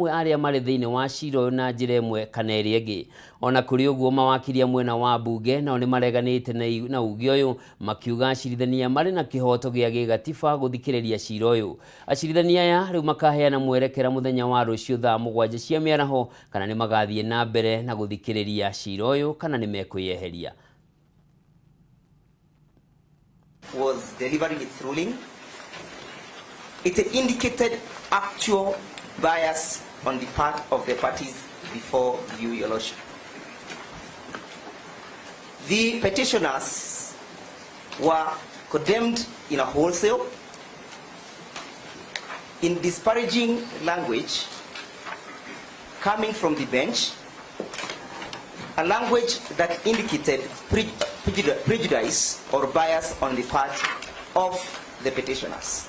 Arĩa marĩ thĩinĩ wa cira ũyũ na njĩra ĩmwe kana ĩrĩa ĩngĩ. Ona kũrĩ ũguo, mawakiri a mwena wa mbunge nao nĩ mareganĩte na uge ũyũ, makiuga acirithania marĩ na kĩhoto gĩa gĩgatiba gũthikĩrĩria cira ũyũ. Acirithania aya rĩu makaheana mwerekera mũthenya wa rũciũ thaa 7 cia mĩaraho kana nĩ magathiĩ na mbere na gũthikĩrĩria cira ũyũ kana nĩ mekwĩyeheria. Was delivering its ruling, it indicated actual bias on the part of the parties before you, Your Lordship. The petitioners were condemned in a wholesale, in disparaging language coming from the bench, a language that indicated prejudice or bias on the part of the petitioners.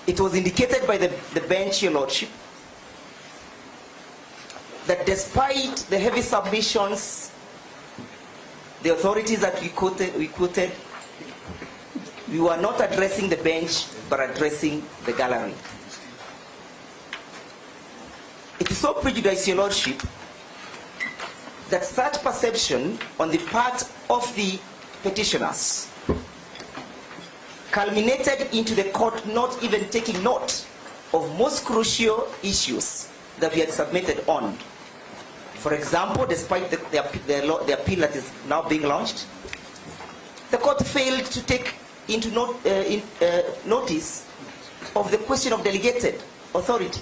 It was indicated by the bench, Your Lordship, that despite the heavy submissions, the authorities that we quoted, we were not addressing the bench, but addressing the gallery. It is so prejudiced, Your Lordship, that such perception on the part of the petitioners culminated into the court not even taking note of most crucial issues that we had submitted on. For example, despite the appeal that is now being launched, the court failed to take into notice of the question of delegated authority.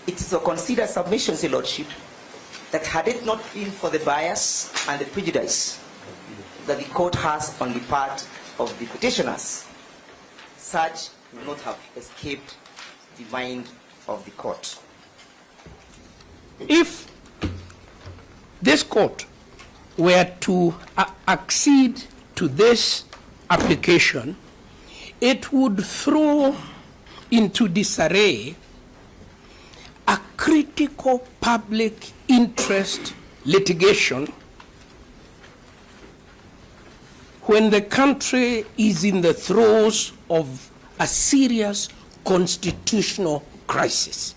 It is a considered submission, Your Lordship, that had it not been for the bias and the prejudice that the court has on the part of the petitioners, such would not have escaped the mind of the court. If this court were to accede to this application, it would throw into disarray a critical public interest litigation when the country is in the throes of a serious constitutional crisis.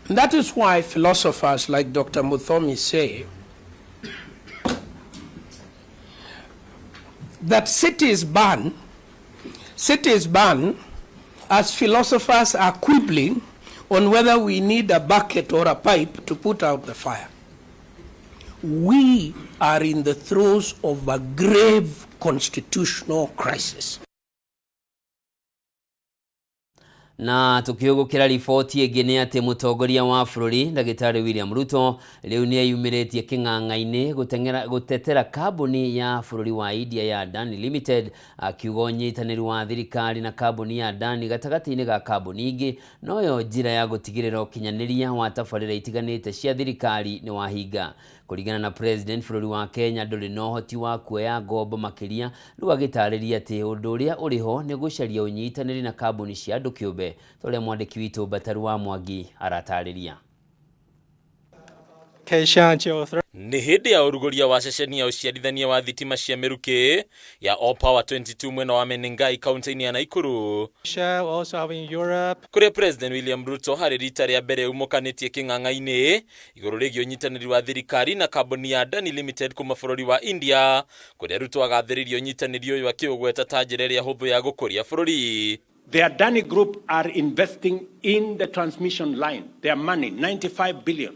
And that is why philosophers like Dr. Muthomi say that cities burn as philosophers are quibbling on whether we need a bucket or a pipe to put out the fire. We are in the throes of a grave constitutional crisis. Na tukiugukira riboti ĩngĩ nĩ atĩ mũtongoria wa bũrũri ndagĩtarĩ William Ruto rĩu nĩ eyumĩrĩtie kĩng'ang'a-inĩ gũtetera kambuni ya bũrũri wa India ya Adani Limited, akiuga ũnyitanĩri wa thirikari na kambuni ya Adani gatagatĩ-inĩ ga kambuni ingĩ noyo njĩra ya gũtigĩrĩra ũkinyanĩria wa tabarĩra itiganĩte cia thirikari nĩ wahinga. Kũringana na president, bũrũri wa Kenya ndũrĩ na ũhoti wa kuoya ngombo makĩria, rĩu agĩtarĩria atĩ ũndũ ũrĩa ũrĩ ho nĩ gũcaria ũnyitanĩri na kambuni cia andũ kĩũmbe, ta ũrĩa mwandĩki witũ Mbataru wa Mwangi aratarĩria. Nĩ hĩndĩ ya ũrugũria wa ceceni ya ũciarithania wa thitima cia mĩrukĩ ya All Power 22 mwena wa Menengai, kaunti-inĩ ya Nakuru, kũrĩa President William Ruto harĩ rita rĩa mbere umũkanĩtie kĩng'ang'a-inĩ igũrũ rĩgiĩ ũnyitanĩri wa thirikari na kambuni ya Adani Limited kuma bũrũri wa India, kũrĩa Ruto agathĩrĩria ũnyitanĩri ũyũ akĩũgweta ta njĩra ĩrĩa hũthũ ya gũkũria bũrũri. The Adani Group are investing in the transmission line, their money, 95 billion.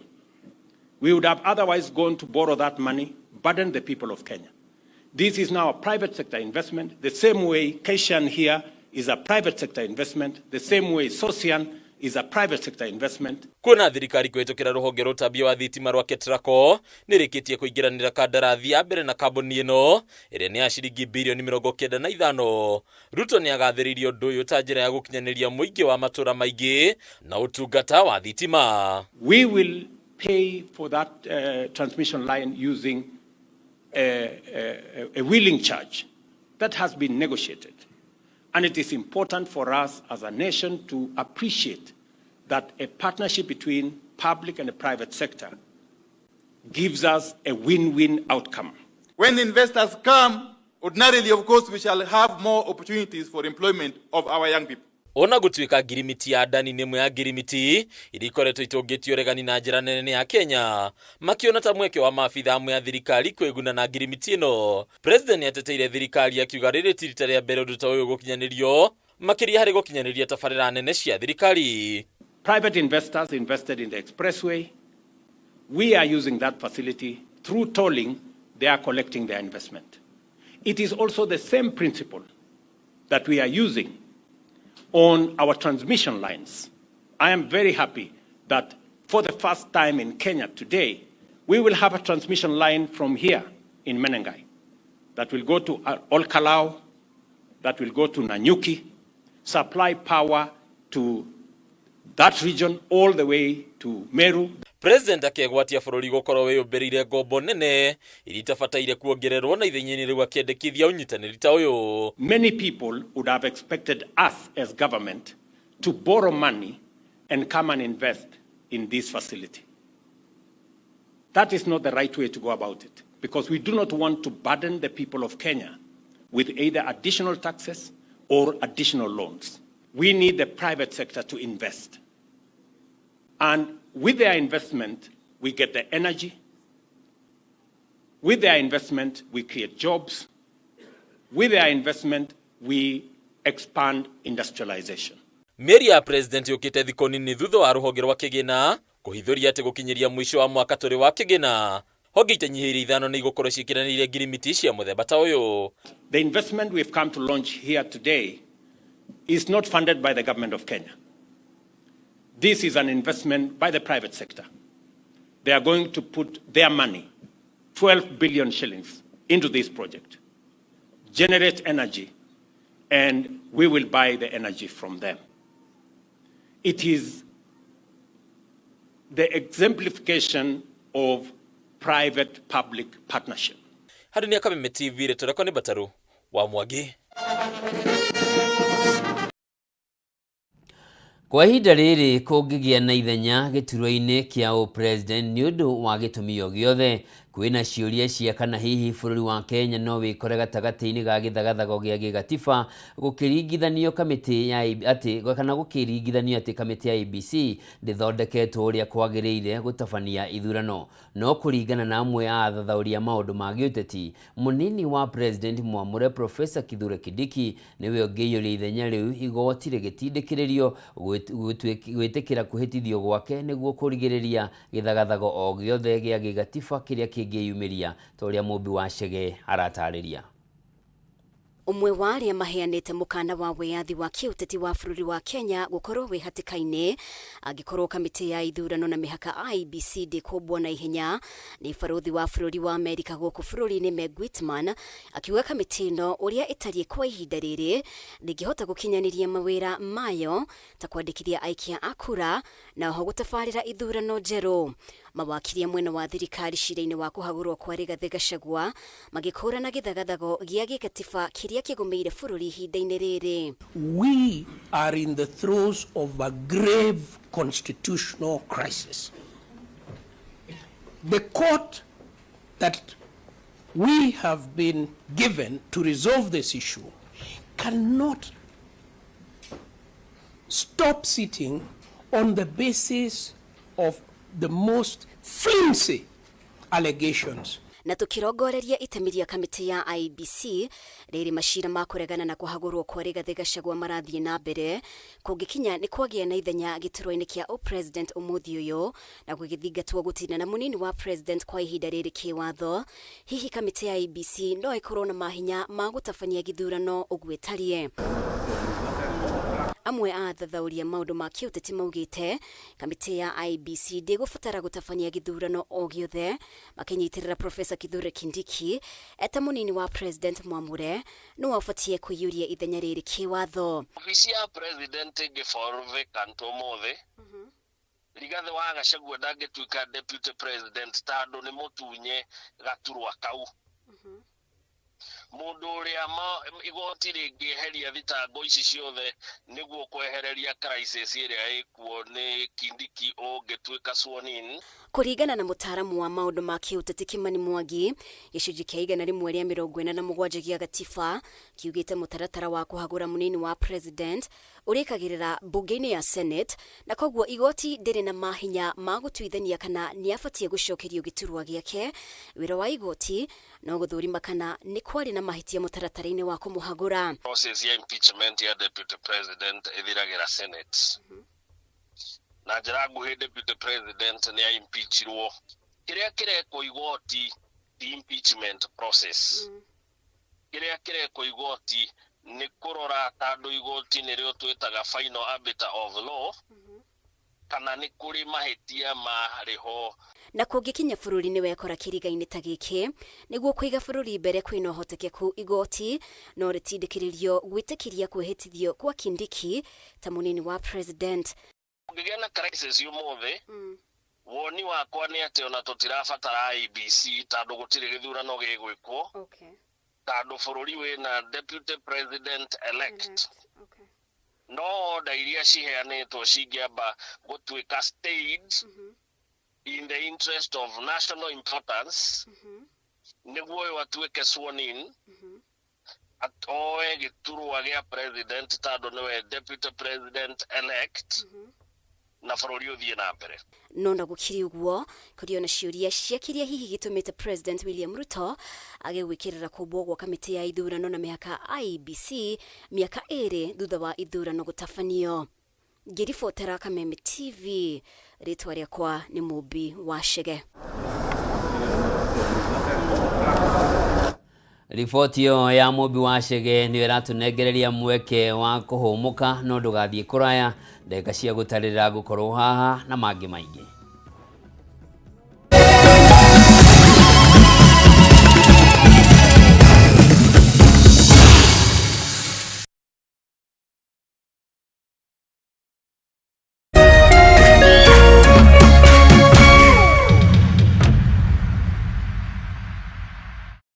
We would have otherwise gone to borrow that money, burden the people of Kenya. This is now a private sector investment, the same way KESAN here is a private sector investment, the same way Sosian is a private sector investment. Kuona thirikari kũhĩtũkĩra rũhonge rwa ũtambia wa thitima rwa KETRACO nĩrĩkĩtie kũingĩranĩra kandarathi ya mbere na kambuni ĩno ĩrĩa nĩ ya ciringi birioni 95. Ruto nĩ agathĩrĩirie ũndũ ũyũ ta njĩra ya gũkinyanĩria mũingĩ wa matũra maingĩ na ũtungata wa thitima. We will pay for that transmission line using a wheeling charge that has been negotiated. And it is important for us as a nation to appreciate that a partnership between public and the private sector gives us a win-win outcome. When investors come, ordinarily, of course, we shall have more opportunities for employment of our young people. Ona gũtuĩka ngirimiti ya Adani nĩ ĩmwe ya ngirimiti iria ikoretwo itũngĩtio ũregani na njĩra nene ya Kenya, makiona ta mweke wa maabitha amwe a thirikari kwĩguna na ngirimiti ĩno. President nĩateteire thirikari akiuga rĩrĩ ti rita rĩa mbere ũndũ ta ũyũ gũkinyanĩrio, makĩria harĩ gũkinyanĩria tabarĩra nene cia thirikari. Private investors invested in the expressway. We are using that facility. Through tolling, they are collecting their investment. It is also the same principle that we are using on our transmission lines. I am very happy that for the first time in Kenya today, we will have a transmission line from here in Menengai that will go to Olkalou, that will go to Nanyuki, supply power to that region all the way to Meru. President akegwatia bũrũri gũkorwo wĩyũmbĩrĩire ngombo nene iria itabataire kuongererwo na ithenya-inĩ rĩu akĩendekithia ũnyitanĩri ta ũyũ. Many people would have expected us as government to borrow money and come and invest in this facility. That is not the right way to go about it, because we do not want to burden the people of Kenya with either additional taxes or additional loans. We need the private sector to invest. And with their investment, we get the energy. With their investment, we create jobs. With their investment, we expand industrialization. Mĩario ya president yũkĩte thikũ nini thutha wa rũhonge rwa kĩgĩna kũhithũria atĩ gũkinyĩria mũico wa mwaka tũrĩ wa kĩgĩna, honge itanyihĩire 5 nĩ igũkorwo ciĩkĩranĩire ngirimiti cia mũthemba ta ũyũ. The investment we've come to launch here today is not funded by the government of Kenya. This is an investment by the private sector. They are going to put their money, 12 billion shillings, into this project, generate energy, and we will buy the energy from them. It is the exemplification of private-public partnership. Handũ nĩ Kameme TV, rĩtwa rĩakwa nĩ Mbataru wa Mwangi. Kwa ihinda rĩrĩ, kũngĩgĩa na ithenya gĩturwa-inĩ kĩa ũ-president nĩ ũndũ wa gĩtũmi o gĩothe, kwĩna ciũria cia kana hihi bũrũri wa Kenya no wĩkore gatagatĩ-inĩ ga gĩthagathago gĩa gĩgatiba gũkĩringithanio kamĩtĩ ya atĩ kana gũkĩringithanio atĩ kamĩtĩ ya IEBC ndĩthondeketwo ũrĩa kwagĩrĩire gũtabania ithurano. No kũringana na amwe a athathaũri a maũndũ ma gĩũteti, mũnini wa president mwamũre Professor Kithure Kindiki nĩwe ũngĩiyũria ithenya rĩu igoti rĩgĩtindĩkĩrĩrio gwĩtĩkĩra kũhĩtithio gwake nĩguo kũrigĩrĩria gĩthagathago o gĩothe gĩa gĩgatiba kĩrĩa kĩngĩyumĩria, ta ũrĩa Mũmbi wa Chege aratarĩria. Ũmwe wa arĩa maheanĩte mũkana wa wĩyathi wa kĩũteti wa bũrũri wa Kenya gũkorwo wĩ hatĩka-inĩ angĩkorwo kamĩtĩ ya ithurano na mĩhaka IEBC ndĩkũmbwo na ihenya nĩ barũthi wa bũrũri wa Amerika gũkũ bũrũri-inĩ Meg Whitman, akiuga kamĩtĩ ĩno ũrĩa ĩtariĩ kwa ihinda rĩrĩ ndĩngĩhota gũkinyanĩria mawĩra mayo ta kwandĩkithia aikia a kura na oho gũtabarĩra ithurano njerũ. Mawakiri a mwena wa thirikari cira-inĩ wa kũhagũrwo kwa Rigathĩ Gachagua magĩkũrana gĩthagathago gĩa gĩkatiba kĩrĩa kĩgũmĩire bũrũri ihinda-inĩ rĩrĩ. We are in the throes of a grave constitutional crisis. The court that we have been given to resolve this issue cannot stop sitting on the basis of the most flimsy allegations. Na tukirongoreria itemi rĩa kamĩtĩ ya IEBC rĩrĩ macira ma kũregana na kũhagũrwo kwa Rigathĩ Gachagua marathiĩ na mbere, kũngĩkinya nĩ kwagĩa na ithenya gĩturwa-inĩ kĩa ũ-president ũmũthĩ ũyũ na gũgĩthingatwo gũtinda na mũnini wa president kwa ihinda rĩrĩ kĩwatho, hihi kamĩtĩ ya IEBC no ĩkorwo na mahinya ma gũtabania gĩthurano ũguo ĩtariĩ? Amwe a athathaũri a maũndũ ma kĩũteti maugĩte kamĩtĩ ya IEBC ndĩgũbatara gũtabania gĩthurano o gĩothe, makĩnyitĩrĩra Professor Kithure Kindiki eta mũnini wa president mwamũre nĩwe ũbatiĩ kũiyũria ithenya rĩrĩ kĩwatho. Obici ya president ĩngĩ vacant ũmũthĩ, Rigathĩ wa Gachagua ndangĩtuĩka deputy president tondũ nĩ mũtunye gaturwa kau. Mũndũ ũrĩa igoti rĩngĩeheria thitango ici ciothe nĩguo kwehereria crisis ĩrĩa ĩkuo nĩ Kindiki ũngĩtuĩka sworn in. Kũringana na mũtaaramu wa maũndũ ma kĩũteti Kimani Mwangi, gĩcunjĩ kĩa 147 gĩa gatiba kiugĩte mũtaratara wa kũhagũra mũnini wa president ũrĩkagĩrĩra mbunge-inĩ ya Senate, na koguo igoti ndĩrĩ na mahinya ma gũtuithania kana nĩabatiĩ gũcokerio gĩturwa gĩake. Wĩra wa igoti no gũthũrima kana nĩ kwarĩ na mahĩtia mũtaratara-inĩ wa kũmũhagũra. Process ya impeachment ya deputy president ĩthiragĩra Senate. Na njĩra nguhĩ deputy president nĩ aimpeachirwo. Kĩrĩa kĩrekwo igoti ti impeachment process. Kĩrĩa kĩrekwo igoti nĩ kũrora, tondũ igoti nĩrĩo twĩtaga final arbiter of law, kana nĩ kũrĩ mahĩtia marĩ ho. Na kũngĩkinya bũrũri nĩ wekora kĩriga-inĩ ta gĩkĩ, nĩguo kũiga bũrũri mbere, kwĩna ũhotekeku igoti no rĩtindĩkĩrĩrio gwĩtĩkĩria kwĩhĩtithio kwa Kindiki ta mũnini wa president. Kũngĩgĩa na crisis ũmũthĩ, woni wakwa nĩ atĩ ona tũtirabatara IEBC, tondũ gũtirĩ gĩthurano gĩgwĩkwo, tondũ bũrũri wĩna deputy president elect. No order iria ciheanĩtwo cingĩamba gũtuĩka stayed in the interest of national importance, nĩguo ũyũ atuĩke sworn in, oe gĩturwa gĩa president, tondũ nĩwe deputy president elect, na bũrũri ũthiĩ na mbere. No na gũkĩrĩ ũguo, kũrĩ ona ciũria cia kĩrĩa hihi gĩtũmĩte President William Ruto age gwĩkĩrĩra kũmbwo gwa kamĩtĩ ya ithurano na mĩhaka IEBC mĩaka 2 thutha wa ithurano gũtabanio. Ngĩribotera Kameme TV, rĩtwa rĩakwa nĩ Mũmbi wa Chege. Riboti ĩyo ya Mũmbi wa Chege nĩyo ĩratũnengereria mweke wa kũhũmũka, no ndũgathiĩ kũraya, ndagĩka cia gũtarĩrĩra ngũkorwo haha na mangĩ maingĩ.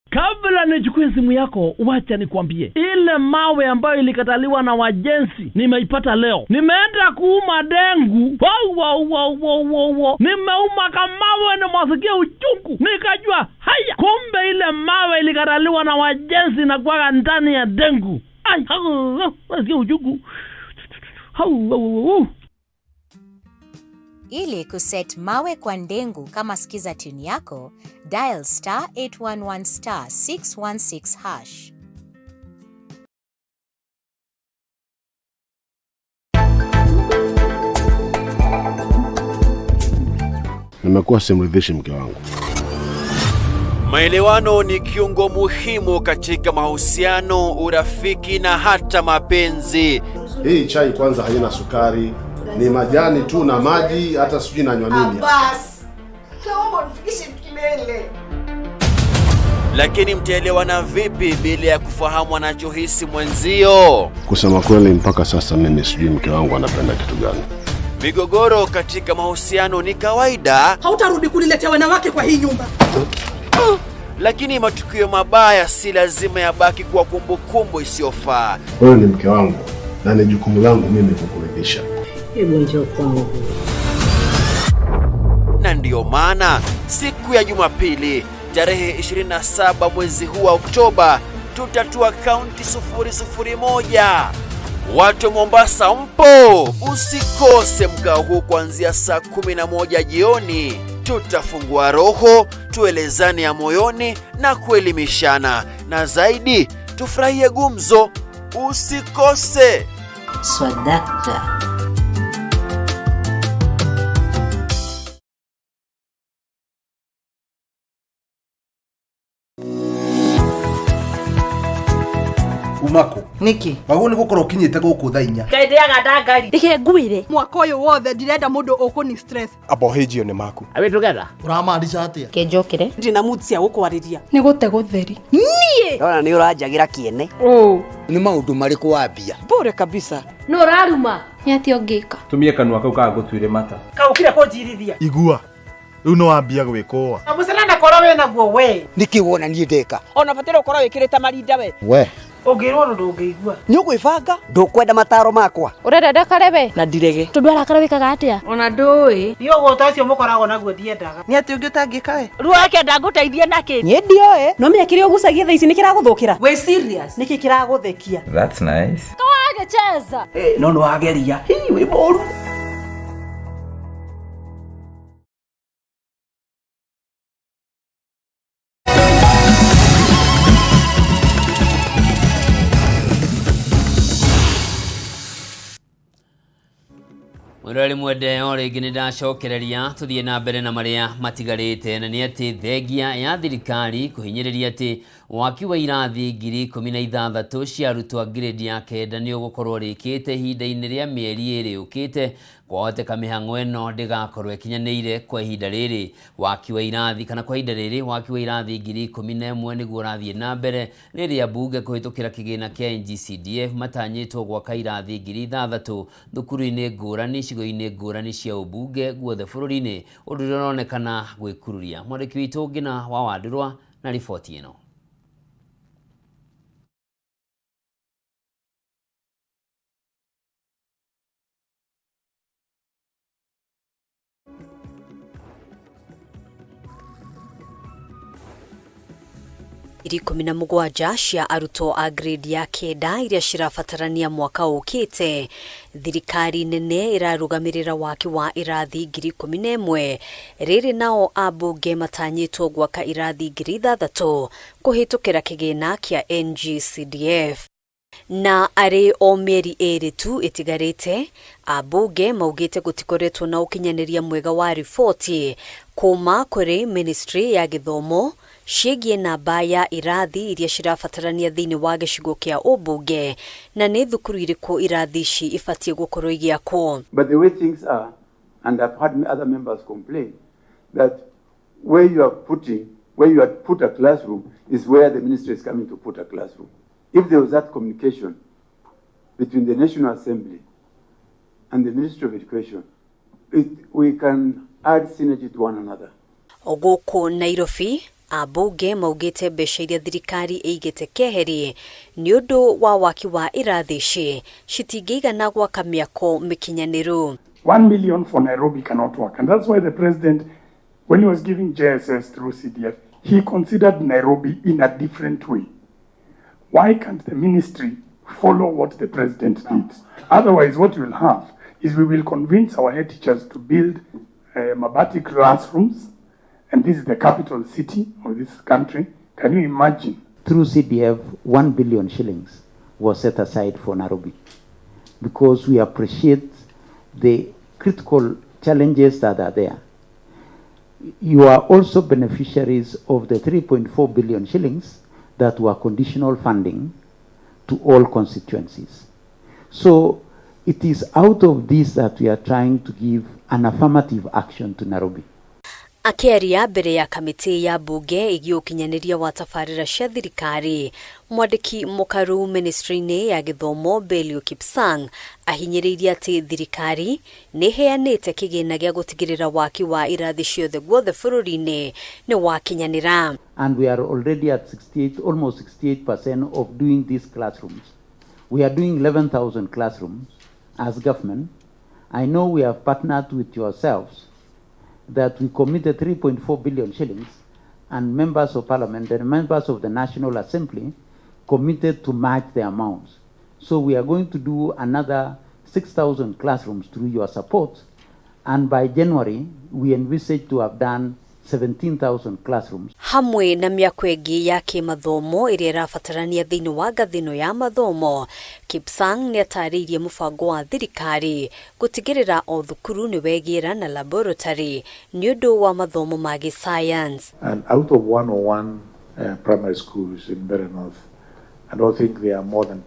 Kabla nichukue simu yako, wacha nikwambie, ile mawe ambayo ilikataliwa na wajenzi nimeipata leo. Nimeenda kuuma dengu, wow, wow, wow, wow, wow, wow. Nimeuma kamawe, nimwasikia uchungu, nikajua haya, kumbe ile mawe ilikataliwa na wajenzi na kwaga ndani ya dengu. Ai, hau, nasikia uchungu. Hau, hau, hau. Ili kuset mawe kwa ndengu kama skiza tune yako, dial star 811 star 616 hash. Nimekuwa simridhishi mke wangu. Maelewano ni kiungo muhimu katika mahusiano, urafiki na hata mapenzi. Hii chai kwanza haina sukari, ni majani tu na maji, hata sijui nanywa nini. Bas, naomba unifikishe kilele. Lakini mtaelewana vipi bila ya kufahamu anachohisi mwenzio? Kusema kweli, mpaka sasa mimi sijui mke wangu anapenda kitu gani. Migogoro katika mahusiano ni kawaida. Hautarudi kuniletea wanawake kwa hii nyumba. Lakini matukio mabaya si lazima yabaki kuwa kumbukumbu isiyofaa. Wewe ni mke wangu na ni jukumu langu mimi kukuridhisha. Hebu njoo kwangu. Na ndiyo maana siku ya Jumapili tarehe 27 mwezi huu wa Oktoba tutatua kaunti 001. Watu Mombasa mpo, usikose mkao huu kuanzia saa 11 jioni. Tutafungua roho, tuelezane ya moyoni na kuelimishana, na zaidi tufurahie gumzo. Usikose. Swadakta. Umako Niki wagwo nĩ gũkorwo ũkinyĩte gũkũ thaa 4. Ngendeaga ndangari. Reke ngwire. Mwaka ũyũ wothe ndirenda mũndũ ũkũni stress. Abohĩnjio nĩ maku. Are we together? Ũramaanisha atĩa? Kenjokere. Ndina mood cia gũkwarĩria. Nĩ gũte gũtheri. Niĩ. Ndona nĩ ũranjagĩra kĩene. Nĩ maũndũ marĩkũ wambia? Bure kabisa. Nũ ũraruma? Nĩ atĩa ũngĩka? Tumie kanua kau kaga gũtuire mata. Kaũkire kũnjirithia. Igua. Rĩu nĩ wambia gwĩkũa. Na mũcene na koro wĩnaguo we. Nĩkĩ wona niĩ ndeka? Ona bataire ũkorwo wĩkĩrĩte marinda we. We. Ũngĩrwo ũndũ ndũngĩigua. Nĩ ũgwĩbanga ndũkwenda mataro makwa. Ũrenda ndakare we? Na ndirege. Tondũ arakara wĩkaga atĩa? Ona ndũĩ. Niĩ ũgũta ũcio mũkoragwo naguo ndiendaga. Nĩ atĩ ũngĩ ũtangĩka we? Ruo ndangũteithia nakĩ? Niĩ ndioĩ. No menya kĩrĩa ũgucagia thaa ici nĩ kĩragũthũkĩra. Wĩ serious? Nĩkĩ kĩragũthekia? That's nice. Kawagĩcheza. No nĩ wageria. Hii wĩ mũru. Mwiroreri mwende o rĩngĩ nĩ ndacokereria tũthiĩ na mbere na marĩa matigarĩte na nĩ atĩ thengia ya thirikari kũhinyĩrĩria atĩ waki wa irathi 16,000 cia arutwo a grade ya 9 nĩ ũgũkorwo ũrĩkĩte ihinda-inĩ rĩa mĩeri 2 yũkĩte. Kwahoteka mĩhang'o ĩno ndĩgakorwo ĩkinyanĩire kwa ihinda rĩrĩ. Waki wa irathi kana kwa ihinda rĩrĩ waki wa irathi 11,000 nĩguo ũrathiĩ na mbere rĩrĩa mbunge kũhĩtũkĩra kĩgĩna kĩa NGCDF matanyĩtwo gwaka irathi 6,000 thukuru-inĩ ngũrani icigo-inĩ ngũrani cia ũmbunge guothe bũrũri-inĩ, ũndũ ũrĩa ũronekana gwĩkururia. Mwandĩki witũ Ngina wa Wandũrwa na riboti ĩno. 17 cia arutwo a grade ya 9 iria cirabatarania mwaka ũkĩte. Thirikari nene ĩrarũgamĩrĩra waki wa irathi 11,000 rĩrĩ nao ambunge matanyĩtwo gwaka irathi 6,000 kũhĩtũkĩra kĩgĩna kĩa NGCDF. Na arĩ o mĩeri 2 tu ĩtigarĩte, ambunge maugĩte gũtikoretwo na ũkinyanĩria mwega wa riboti kuma kũrĩ ministry ya gĩthomo ciĩgiĩ namba ya irathi iria cirabatarania thĩinĩ wa gĩcigo kĩa ũmbunge na nĩ thukuru irĩkũ irathi ici ibatiĩ gũkorwo igĩakwo. But the way things are, and I've heard other members complain, that where you are putting, where you had put a classroom is where the ministry is coming to put a classroom. If there was that communication between the National Assembly and the Ministry of Education, we can add synergy to one another. Gũkũ Nairobi, ambunge maugĩte mbeca iria thirikari ĩigĩte keheri nĩ ũndũ wa waki wa irathi ici citingĩigana gwaka mĩako mĩkinyanĩru. 1 million for Nairobi cannot work, and that's why the president, when he was giving JSS through CDF, he considered Nairobi in a different way. Why can't the ministry follow what the president did? Otherwise, what we'll have is we will convince our head teachers to build Mabati classrooms, and this is the capital city of this country. Can you imagine? Through CDF, 1 billion shillings was set aside for Nairobi because we appreciate the critical challenges that are there. You are also beneficiaries of the 3.4 billion shillings that were conditional funding to all constituencies. So it is out of this that we are trying to give an affirmative action to Nairobi. Akĩaria mbere ya kamĩtĩ ya mbunge ĩgiĩ ũkinyanĩria wa tabarĩra cia thirikari, mwandĩki mũkaru ministry-inĩ ya gĩthomo Belio Kipsang ahinyĩrĩirie atĩ thirikari nĩ ĩheanĩte kĩgĩna gĩa gũtigĩrĩra waki wa irathi ciothe guothe bũrũri-inĩ nĩ wakinyanĩra. And we are already at 68, almost 68% of doing these classrooms. We are doing 11,000 classrooms as government. I know we have partnered with yourselves that we committed 3.4 billion shillings, and members of parliament and members of the National Assembly committed to match the amounts. So we are going to do another 6,000 classrooms through your support, and by January, we envisage to have done 17,000 classrooms. Hamwe na mĩako ĩngĩ ya kĩmathomo ĩrĩa ĩrabatarania thĩinĩ wa ngathĩ ĩno ya mathomo, Kipsang nĩ atarĩirie mũbango wa thirikari gũtigĩrĩra o thukuru nĩ wegĩra na laboratory nĩ ũndũ wa mathomo ma gĩscience. And out of 101 primary schools in Mbeere North, I don't think there are more than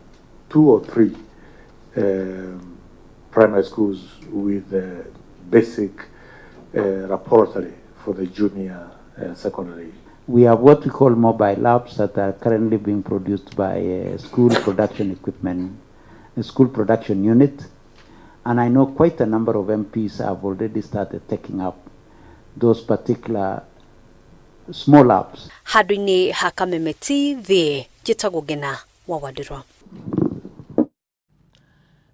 2 or 3 primary schools with basic laboratory for the junior secondary. We have what we call mobile labs that are currently being produced by a school production equipment, a school production unit. And I know quite a number of MPs have already started taking up those particular small labs. Handũ-inĩ ha Kameme TV, njĩtagwo Ngina wa Wandirwa.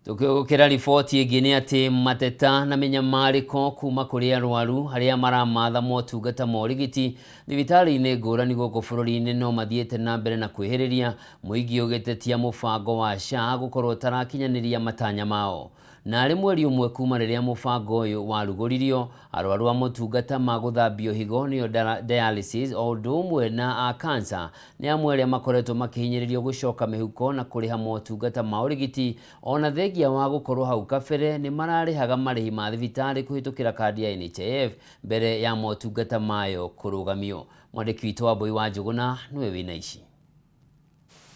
Tukigukira riboti ĩngĩ nĩ atĩ mateta na mĩnyamarĩko kuma kũrĩ arwaru arĩa maramatha motungata ma ũrigiti thibitarĩ-inĩ ngũrani gũkũ bũrũri-inĩ no mathiĩte na mbere na kwĩhĩrĩria mũingĩ ũgĩtetia mũbango wa SHA gũkorwo ũtarakinyanĩria matanya mao. Na arĩ mweri ũmwe kuma rĩrĩa mũbango ũyũ warugũririo, arwaru a motungata ma gũthambio higo nĩyo dialysis o ũndũ ũmwe na a cancer nĩ amwe arĩa makoretwo makĩhinyĩrĩrio gũcoka mĩhuko na kũrĩha motungata ma ũrigiti ona thengia wa gũkorwo hau kabere nĩ mararĩhaga marĩhi ma thibitarĩ kũhĩtũkĩra kandi ya NHIF mbere ya motungata mayo kũrũgamio. Mwandĩki witũ Wambui wa Njũgũna nĩwe wĩna ici.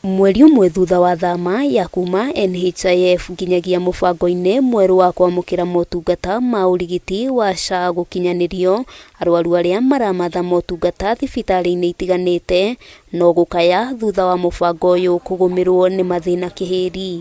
Mweri ũmwe thutha wa thama ya kuma NHIF nginyagia mũbango-inĩ mwerũ wa kwamũkĩra motungata ma ũrigiti wa SHA gũkinyanĩrio, arwaru arĩa maramatha motungata thibitarĩ-inĩ itiganĩte no gũkaya thutha wa mũbango ũyũ kũgũmĩrwo nĩ mathĩna kĩhĩri.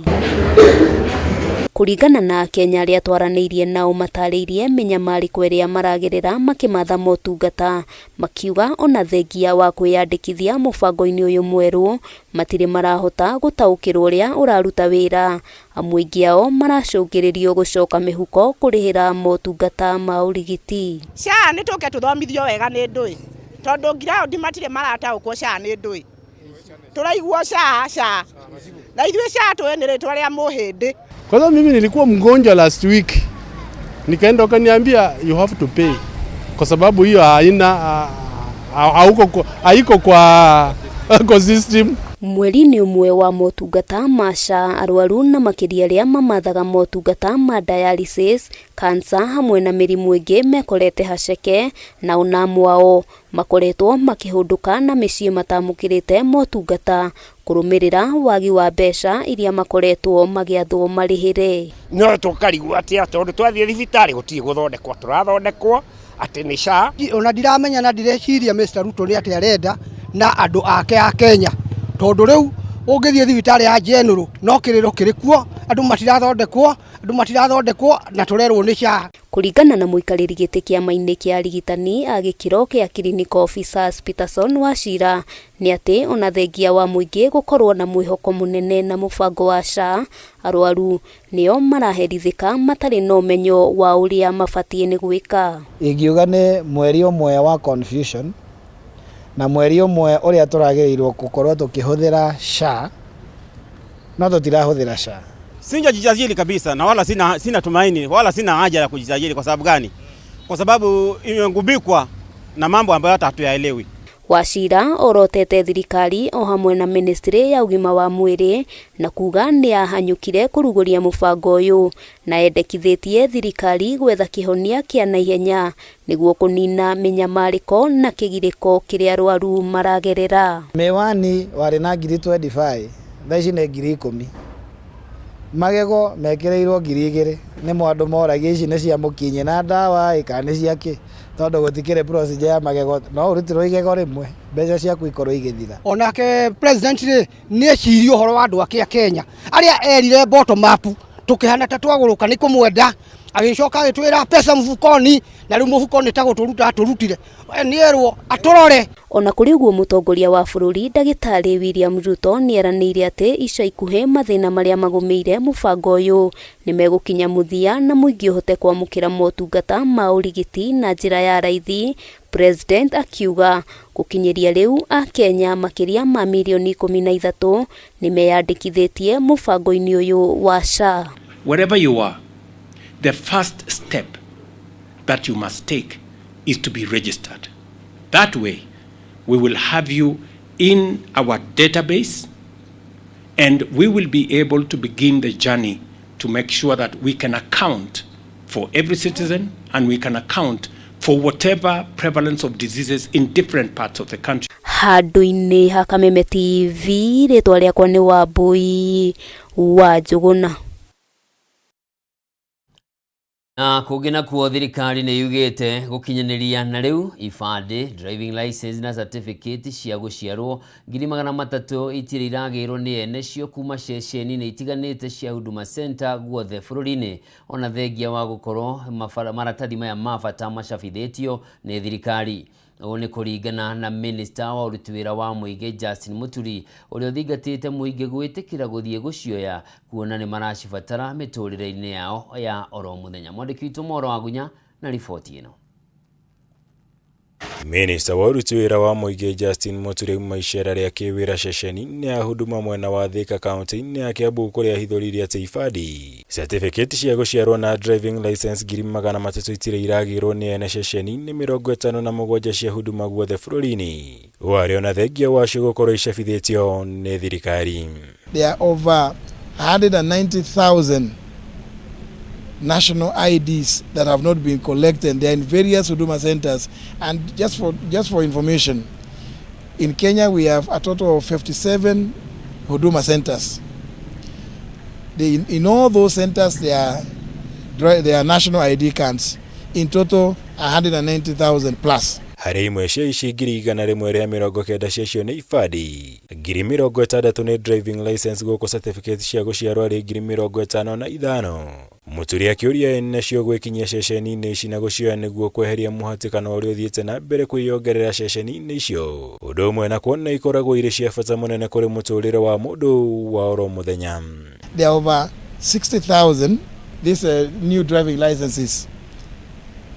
Kũringana na Akenya arĩa twaranĩirie nao matarĩirie mĩnyamarĩko ĩrĩa maragerera makĩmatha motungata, makiuga ona thengia wa kwĩyandĩkithia mũbango-inĩ ũyũ mwerũ matirĩ marahota gũtaũkĩrwo ũrĩa ũraruta wĩra. Amwe aingĩ ao maracũngĩrĩrio gũcoka mĩhuko kũrĩhĩra motungata ma ũrigiti. SHA nĩ tũke tũthomithio wega nĩ ndũĩ, tondũ ground matirĩ marataũkwo SHA nĩ ndũĩ. Tũraigua SHA SHA na ithuĩ SHA tũĩ nĩ rĩtwa rĩa mũhĩndĩ. Kwanza mimi nilikuwa mgonjwa last week, nikaenda wakaniambia you have to pay kwa sababu hiyo haina hauko haiko kwa system. Mweri-inĩ ũmwe wa motungata ma SHA arwaru na makĩria arĩa mamathaga motungata ma dialysis, cancer hamwe na mĩrimũ ĩngĩ mekorete haceke na ona amwe ao makoretwo makĩhũndũka na mĩciĩ matamũkĩrĩte motungata kũrũmĩrĩra wagi wa mbeca iria makoretwo magĩathwo marĩhĩre. No tũkarigwo atĩa tondũ twathiĩ thibitarĩ gũtirĩ gũthondekwo tũrathondekwo atĩ nĩ SHA. Ona ndiramenya na ndireciria Mr. Ruto nĩ atĩ arenda na andũ ake a Kenya, tondũ rĩu ũngĩthiĩ thibitarĩ ya General no kĩrĩro kĩrĩ kuo, andũ matirathondekwo na tũrerwo nĩ SHA. Kũringana na mũikarĩri gĩtĩ kĩama-inĩ kĩa arigitani a gĩkĩro kĩa Clinical Officers Peterson Wachira nĩ atĩ ona thengia wa mũingĩ gũkorwo na mwĩhoko mũnene na mũbango wa SHA, arwaru nĩo maraherithĩka matarĩ na ũmenyo wa ũrĩa mabatiĩ nĩ gwĩka. Ingiuga nĩ mweri ũmwe wa confusion na mweri ũmwe ũrĩa tũragĩrĩirwo gũkorwo tũkĩhũthĩra SHA no tũtirahũthĩra SHA. Sijajisajili kabisa na wala sina tumaini wala sina haja ya kujisajili. Kwa sababu gani? Kwa sababu imegubikwa na mambo ambayo hata hatuyaelewi. Wachira orotete thirikari o hamwe na ministry ya ũgima wa mwĩrĩ na kuga nĩ yahanyũkire kũrugũria mũbango ũyũ na endekithĩtie thirikari gwetha kĩhonia kĩa naihenya nĩguo kũnina mĩnyamarĩko na kĩgirĩko kĩrĩa arwaru maragerera. Miwani warĩ na ngiri 25 thaa ici nĩ ngiri 10. Magego mekĩrĩirwo ngiri 2 nĩ andũ moragia ici nĩ cia mũkinyĩ na ndawa ĩ kana nĩ cia kĩ, tondũ gũtikĩrĩ procedure ya magego no ũrutĩrwo igego rĩmwe mbeca ciaku ikorwo igĩthira. Onake president rĩ nĩ ecirie ũhoro wa andũ ake a Kenya arĩa erire bottom up tũkĩhana ta twagũrũka nĩ kũmwenda, agĩcoka agĩtwĩra pesa mfukoni na rĩu mũhuko nĩ ta gũtũruta atũrutire, nĩ erwo atũrore. Ona kũrĩ ũguo mũtongoria wa bũrũri ndagĩtarĩ William Ruto nĩ eranĩire atĩ ica ikuhĩ mathĩna marĩa magũmĩire mũbango ũyũ nĩ megũkinya mũthia na mũingĩ ũhote kwamũkĩra motungata ma ũrigiti na njĩra ya raithi. President akiuga gũkinyĩria rĩu Akenya makĩria ma mirioni 13 nĩ meyandĩkithĩtie mũbango-inĩ ũyũ wa SHA. Wherever you are, the first step that you must take is to be registered. That way, we will have you in our database and we will be able to begin the journey to make sure that we can account for every citizen and we can account for whatever prevalence of diseases in different parts of the country. Handũ-inĩ ha Kameme TV, rĩtwa rĩakwa nĩ Wambui wa Njũgũna. Na kũngĩ nakuo thirikari nĩ yugĩte gũkinyanĩria na rĩu ibandĩ, driving license na certificate cia gũciarwo 300,000 itirĩ iragĩrwo nĩ ene cio kuma ceceni-inĩ itiganĩte cia Huduma Center guothe bũrũri-inĩ, ona thengia wa gũkorwo maratathi maya ma bata macabithĩtio nĩ thirikari. Ũũ nĩ kũringana na minista wa ũruti wĩra wa mũingĩ Justin Muturi, ũrĩa ũthingatĩte mũingĩ gwĩtĩkĩra gũthiĩ gũcioya kuona nĩ maracibatara mĩtũrĩre-inĩ yao ya oro mũthenya. Mwandĩki witũ Moro Wagunya na riboti ĩno. Minista wa ũruti wĩra wa mũingĩ Justin Muturi auma icera rĩa kĩwĩra ceceni-inĩ ya Huduma mwena wa Thika kaunti-inĩ ya Kiambu kũrĩa ahithũririe atĩ ibandi, certificate cia gũciarwo na driving license 300,000 itirĩ iragĩrwo nĩ ene ceceni-inĩ 57 cia Huduma guothe bũrũri-inĩ, ũũ arĩ ona thengia wacio gũkorwo icabithĩtio nĩ thirikari. There are over 190,000 national IDs that have not been collected. They are in various Huduma centers. And just for information, in Kenya we have a total of 57 Huduma centers. In all those centers there are national ID cards. In total 190,000 plus. Harĩ imwe cia ici 190,000 ciacio nĩ ibandi, 60,000 nĩ driving license gũkũ certificate cia gũciarwo arĩ 55,000. Muturi akĩũria ene cio gwĩkinyia ceceni-inĩ ici na gũcioya nĩguo kweheria mũhatĩkano ũrĩa ũthiĩte na mbere kwĩyongerera ceceni-inĩ icio, ũndũ ũmwe na kuona ikoragwo irĩ cia bata mũnene kũrĩ mũtũrĩre wa mũndũ wa oro mũthenya. There are over 60,000 these new driving licenses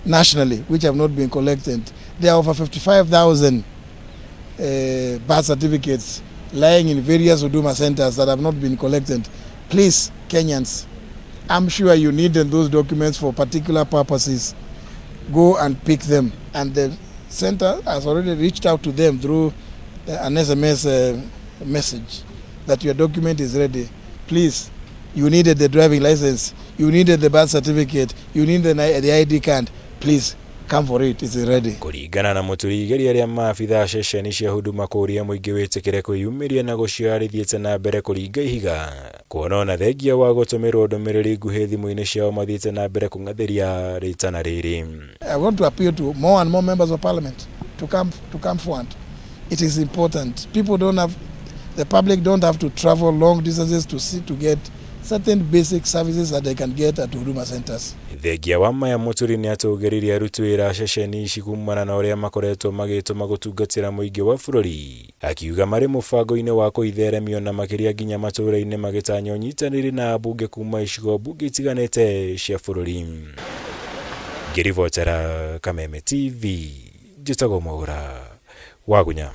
nationally which have not been collected. There are over 55,000 birth certificates lying in various Huduma centers that have not been collected. Please, Kenyans, I'm sure you need those documents for particular purposes. Go and pick them. And the center has already reached out to them through an SMS message that your document is ready. Please, you needed the driving license, you needed the birth certificate, you need the ID card. Please come for it, it's ready. Kũringana na Muturi, igeria rĩa maabithaa ceceni cia Huduma kũũria mũingĩ wĩtĩkĩre kwĩyumĩria na gũcioya rĩthiĩte na mbere kũringa ihiga, kuona ona thengia wa gũtũmĩrwo ndũmĩrĩri nguhĩ thimũ-inĩ ciao mathiĩte na mbere kũng'athĩria rĩtana rĩrĩ. I want to appeal to more and more members of parliament to come forward. It is important. People don't have, the public don't have to travel long distances to get certain basic services that they can get at Huduma centers. Thengia wa maya Muturi nĩ atũgĩririe aruti wĩra ceceni ici kumana na ũrĩa makoretwo magĩtũma gũtungatĩra mũingĩ wa bũrũri, akiuga marĩ mũbango-inĩ wa kũitheremio na makĩria nginya matũũra-inĩ magĩtanya ũnyitanĩri na ambunge kuma icigo mbunge itiganĩte cia bũrũri. Ngĩribotera Kameme TV, njĩtagwo Mwaura Wagunya.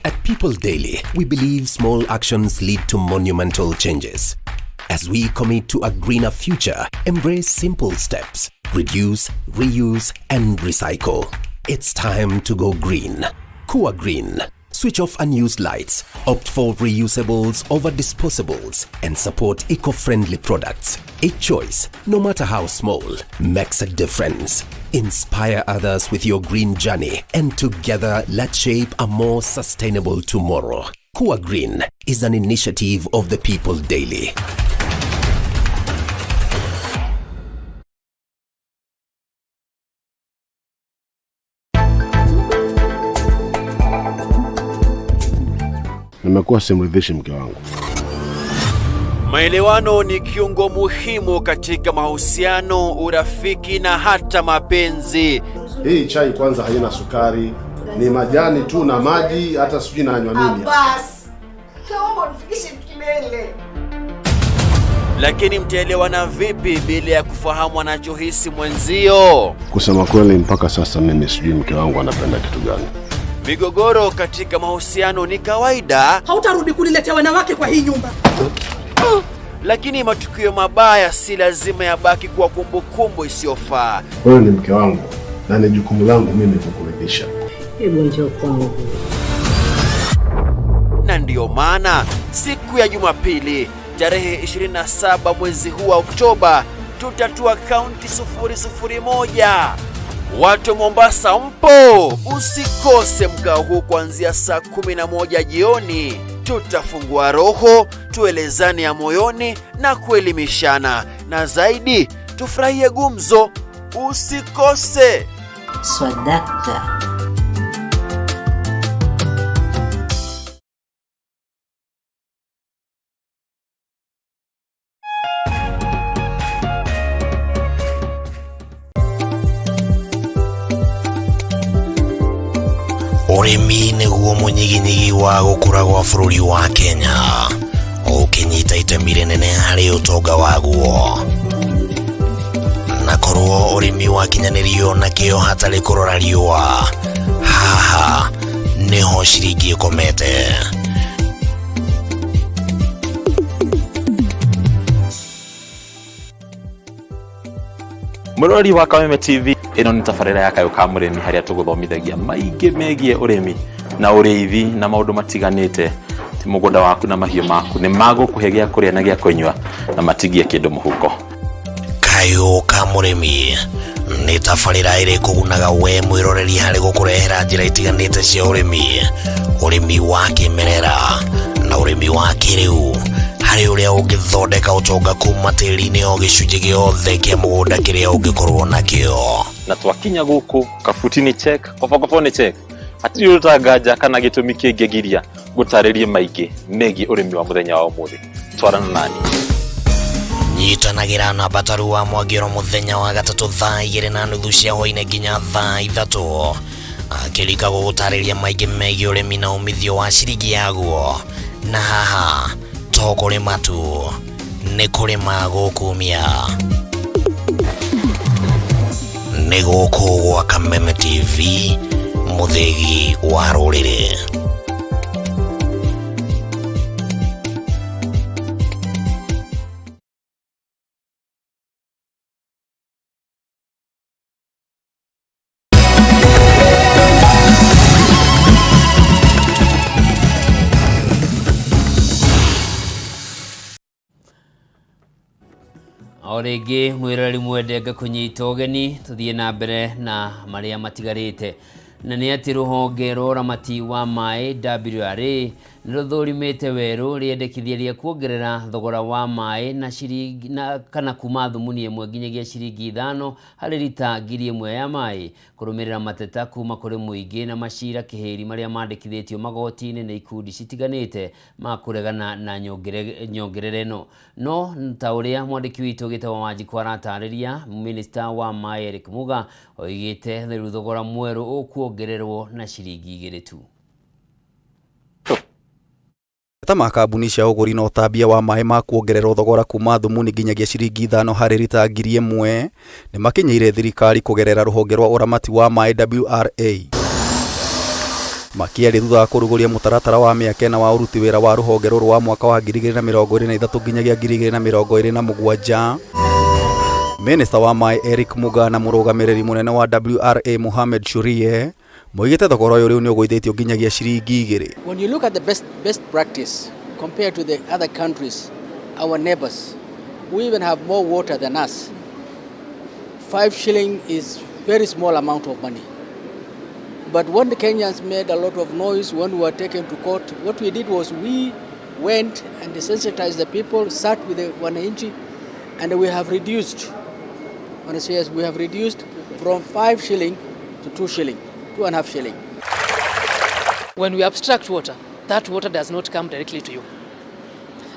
At People Daily, we believe small actions lead to monumental changes. As we commit to a greener future, embrace simple steps. Reduce, reuse, and recycle. It's time to go green. Kua Green. Switch off unused lights, opt for reusables over disposables, and support eco-friendly products. Each choice, no matter how small, makes a difference. Inspire others with your green journey, and together let's shape a more sustainable tomorrow. Kua Green is an initiative of the People Daily. Nimekuwa simridhishi mke wangu. Maelewano ni kiungo muhimu katika mahusiano, urafiki na hata mapenzi. Hii chai kwanza haina sukari, ni majani tu na maji, hata sijui nanywa nini. Bas, naomba unifikishe kilele. Lakini mtaelewana vipi bila ya kufahamu anachohisi mwenzio? Kusema kweli mpaka sasa mimi sijui mke wangu anapenda kitu gani. Migogoro katika mahusiano ni kawaida. Hautarudi kuniletea wanawake kwa hii nyumba. Lakini matukio mabaya si lazima yabaki kuwa kumbukumbu isiyofaa. Wewe ni mke wangu na ni jukumu langu mimi kukuridhisha. Hebu njoo kwangu. Na ndiyo maana siku ya Jumapili tarehe 27 mwezi huu wa Oktoba tutatua kaunti 001. Watu Mombasa mpo, usikose mkao huu kuanzia saa 11 jioni. Tutafungua roho, tuelezane ya moyoni na kuelimishana, na zaidi tufurahie gumzo. Usikose. Swadakta. Ũrĩmi nĩguo mũnyiginyigi wa gũkũra gwa bũrũri wa Kenya, ũkĩnyita itemi rĩnene harĩ ũtonga waguo. Na korwo ũrĩmi wakinyanĩrio na kĩo hatarĩ kũrora riũa, haha nĩho ciringi ĩkomete. Mũrori wa Kameme TV, ĩno nĩ tabarĩra ya kayũ ka mũrĩmi harĩa tũgũthomithagia maingĩ megiĩ ũrĩmi na ũrĩithi na maũndũ matiganĩte. Ti mũgũnda waku na mahiũ maku nĩ magũkũhe gĩa kũrĩa na gĩa kũnyua na matigie kĩndũ mũhuko. Kayũ ka mũrĩmi nĩ tabarĩra ĩrĩ kũgunaga we mwĩroreri harĩ gũkũrehera njĩra itiganĩte cia ũrĩmi, ũrĩmi wa kĩmerera na ũrĩmi wa kĩrĩu harĩ ũrĩa ũngĩthondeka ũtonga kuma tĩri-inĩ o gĩcunjĩ gĩothe kĩa mũgũnda kĩrĩa ũngĩkorwo nakĩo. Na twakinya gũkũ kabuti nĩ check, kobokobo nĩ check, hatirĩ ũndũ nganja kana gĩtũmi kĩngĩgiria ngũtarĩrie maingĩ megiĩ ũrĩmi wa mũthenya wa ũmũthĩ. Twarana nani. Nyitanagĩra na Bataru wa Mwangĩro mũthenya wa gatatũ thaa igĩrĩ na nuthu cia hwainĩ nginya thaa ithatũ akĩrika gũgũtarĩria maingĩ megiĩ ũrĩmi na umithio wa ciringi yaguo. Na haha to kũrĩma tu, nĩ kũrĩma gũkumia. Nĩ gũkũ gwa Kameme TV, mũthĩgi wa rũrĩrĩ. O rĩngĩ mwĩroreri mwende ngakũnyita ũgeni tũthiĩ na mbere na marĩa matigarĩte, na nĩ atĩ rũhonge rwa ũramati wa maĩ WRA nĩ rũthũrimĩte werũ rĩendekithia rĩa kuongerera thogora wa maĩ na ciringi na kana kuma thumuni ĩmwe nginyagia ciringi ithano harĩ rita 1000 ya maĩ, kũrũmĩrĩra mateta kuma kũrĩ mũingĩ na macira kĩhĩri marĩa mandĩkithĩtio magoti-inĩ nĩ ikundi citiganĩte ma kũregana na nyongerera ĩno. No ta ũrĩa mwandĩki witũ Gĩtawa Wanjikũ aratarĩria, minista wa maĩ Eric Muga oigĩte rĩu thogora mwerũ ũkuongererwo na ciringi igĩrĩ tu. Mateta ma kambuni cia ũgũri na ũtambia wa maĩ ma kuongererwo thogora kuma thumuni nginyagia ciringi ithano harĩ rita 1000 nĩ makinyĩire thirikari kũgerera rũhonge rwa ũramati wa maĩ WRA. Makĩaria thutha wa kũrugũria mũtaratara wa mĩaka ĩna wa ũruti wĩra wa rũhonge rũrũ wa mwaka wa 2023 nginyagia 2027, Minista wa maĩ Eric Muga na mũrũgamĩrĩri mũnene wa WRA Mohamed Shurie moigĩte thogora ũyũ rĩu nĩ ũgũithĩtio nginyagia ciringi igĩrĩ. When you look at the best practice compared to the other countries, our neighbors, who even have more water than us, 5 shilling is very small amount of money. But when the Kenyans made a lot of noise, when we were taken to court, what we did was we went and desensitized the people, sat with the wananchi, and we have reduced, when I say yes, we have reduced from 5 shilling to 2 shilling, 2.5 shilling. When we abstract water, that water does not come directly to you.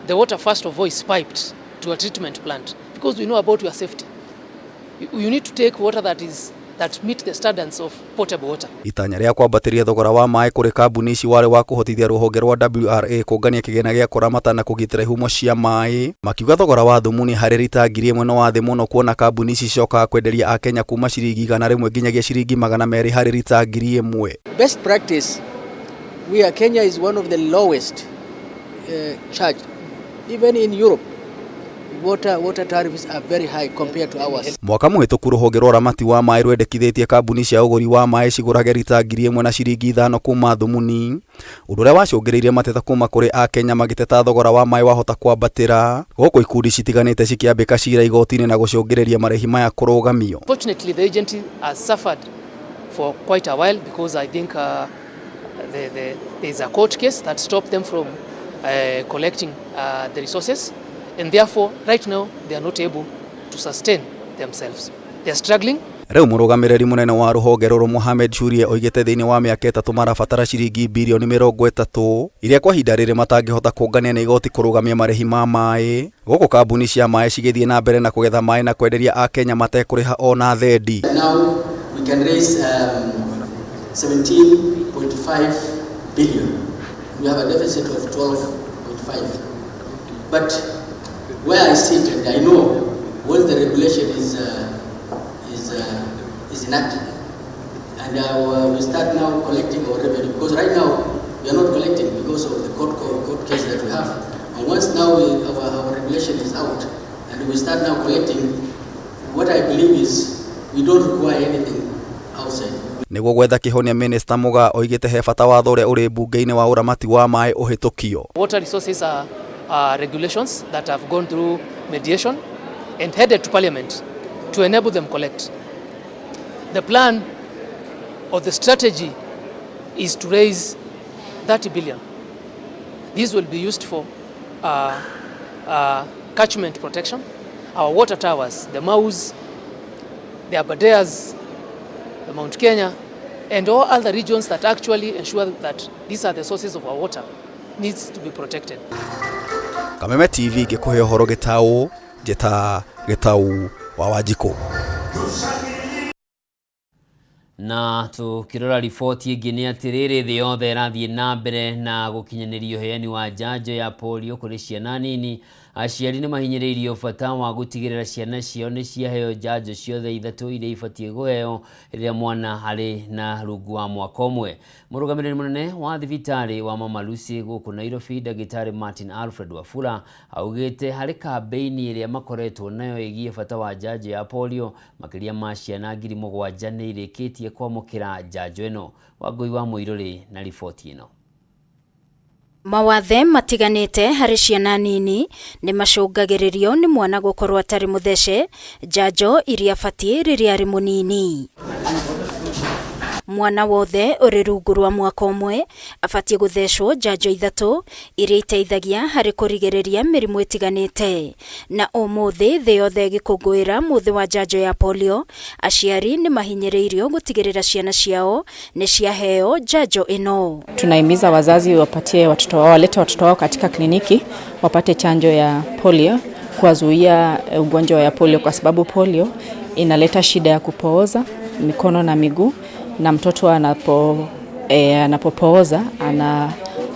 The water, first of all, is piped to a treatment plant because we know about your safety. You need to take water that meet the standards of potable water. Itanya rĩa kwambatĩria thogora wa maĩ kũrĩ kambuni ici warĩ wa kũhotithia rũhonge rwa WRA kũngania kĩgĩna gĩa kũramata na kũgitĩra ihumo cia maĩ. Makiuga thogora wa thumuni harĩ rita 1000 nĩ wa thĩ mũno kuona kambuni ici cicokaga kwenderia akenya kuma ciringi 100 nginyagia ciringi 200 harĩ rita 1000. Best practice, we are Kenya is one of the lowest charged. Even in Europe, water tariffs are very high compared to ours. Mwaka mũhĩtũku rũhonge rwa ũramati wa maĩ rwendekithĩtie kambuni cia ũgũri wa maĩ cigũrage rita 1000 na ciringi ithano kuma thumuni, ũndũ ũrĩa wacũngĩrĩirie mateta kuma kũrĩ akenya magĩteta thogora wa maĩ wahota kwambatĩra, gũkũ ikundi citiganĩte cikĩambĩka cira igoti-inĩ na gũcũngĩrĩria marĩhi maya kũrũgamio. Fortunately, the agency has suffered for quite a while because I think there is a court case that stopped them from collecting the resources, and therefore right now they are not able to sustain themselves. They are struggling. Rĩu mũrũgamĩrĩri mũnene wa rũhonge rũrũ Mohamed Shurie oigĩte thĩinĩ wa mĩaka 3 marabatara ciringi birioni 30 iria kwa ihinda rĩrĩ matangĩhota kũngania nĩ igoti kũrũgamia marĩhi ma maĩ gũkũ kambuni cia maĩ cigĩthiĩ na mbere na kũgetha maĩ na kwenderia akenya matekũrĩha ona thendi. Now we can raise 17.5 billion. We have a deficit of 12.5. But where I sit, and I know once the regulation is enacted, and we start now collecting our revenue, because right now we are not collecting because of the court case that we have. And once now our regulation is out, and we start now collecting, what I believe is we don't require anything outside. Nĩguo gwetha kĩhonia Minister Mugaa oigĩte he bata watho ũrĩa ũrĩ mbunge-inĩ wa ũramati wa maĩ ũhĩtũkio. Water resources are regulations that have gone through mediation and headed to parliament to enable them collect. The plan or the strategy is to raise 30 billion. This will be used for catchment protection, our water towers, the Maus, the Aberdares, the Mount Kenya, and all other regions that actually ensure that these are the sources of our water needs to be protected. Kameme TV ngĩkũhe ũhoro gĩtaũ njĩta Gĩtaũ wa Wanjikũ. Na tukirora riboti ĩngĩ nĩ atĩrĩrĩ thĩ yothe ĩrathiĩ na mbere na gũkinyanĩria ũheani wa njanjo ya polio kũrĩ ciana nini. Aciari nĩ mahinyĩrĩirio bata wa gũtigĩrĩra ciana ciao nĩ ciaheo njanjo ciothe ithatũ iria ibatiĩ kũheo rĩrĩa mwana arĩ na rungu wa mwaka ũmwe. Mũrũgamĩrĩri mũnene wa thibitarĩ wa Mama Lucy gũkũ Nairobi, Ndagĩtarĩ Martin Alfred Wafula augĩte harĩ kambĩini ĩrĩa makoretwo nayo ĩgiĩ bata wa njanjo ya polio, makĩria ma ciana 7,000 nĩ irĩkĩtie kwamũkĩra njanjo ĩno. Wangũi wa Mũirũrĩ na riboti ĩno. Mawathe matiganĩte harĩ ciana nini nĩ macũngagĩrĩrio nĩ mwana gũkorwo atarĩ mũthece njanjo iria batiĩ rĩrĩa arĩ mũnini. Mwana wothe ũrĩ rungu rwa mwaka ũmwe abatiĩ gũthecwo njanjo ithatũ iria iteithagia harĩ kũrigĩrĩria mĩrimũ ĩtiganĩte. Na ũmũthĩ thĩ yothe ĩgĩkũngũĩra mũthĩ wa njanjo ya polio, aciari nĩ mahinyĩrĩirio gũtigĩrĩra ciana ciao nĩ ciaheo njanjo ĩno. Tunahimiza wazazi wapatie watoto wao, walete watoto wao katika kliniki wapate chanjo ya polio kuwazuia ugonjwa ya polio, kwa sababu polio inaleta shida ya kupooza mikono na miguu, na mtoto anapopooza